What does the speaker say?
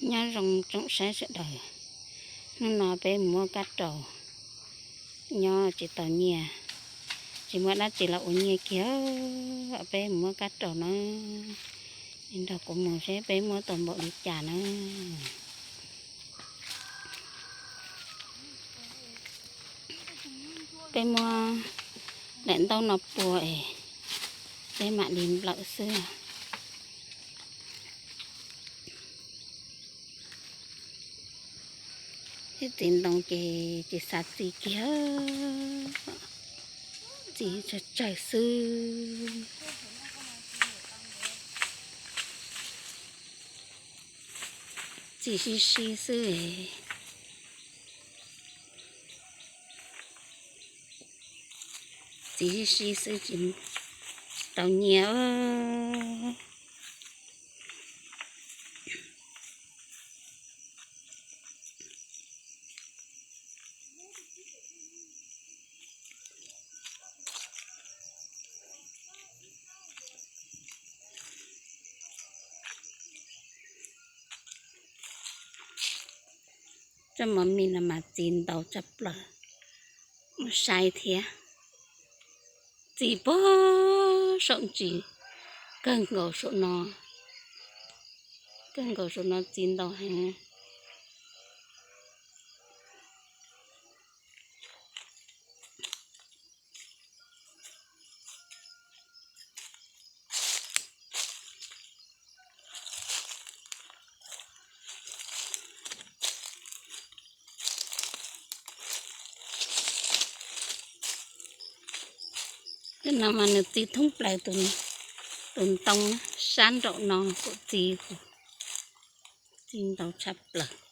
Nyob zoo tsoom saib sawv daws, hnub no peb muab kab raus nyob tsis tau nyiaj, tsis muaj dab tsi los ua nyiaj kiag, peb muab kab raus na, nrog kuv mus seb peb muab tau npaum li cas na. Peb muab daim ntaub no pua es peb mam li nplawm xwb. Thiab txiv ntoo ces tsis xav txiv kiag, txiv tsawg tsawg xwb. Txiv sib sib xwb. Txiv sib sib xwb tsis tau nyiaj. Tsob mov mis no mas txiv ntau tshaj plaws, mus saib thiab. Txiv puag saum ntsis, kawg nkaus saum no, kawg nkaus saum no txiv ntau heev. Tej no mas nws txiv thoob plaws tus ntoo sab nraum no kuj txiv, txiv ntau tshaj plaws.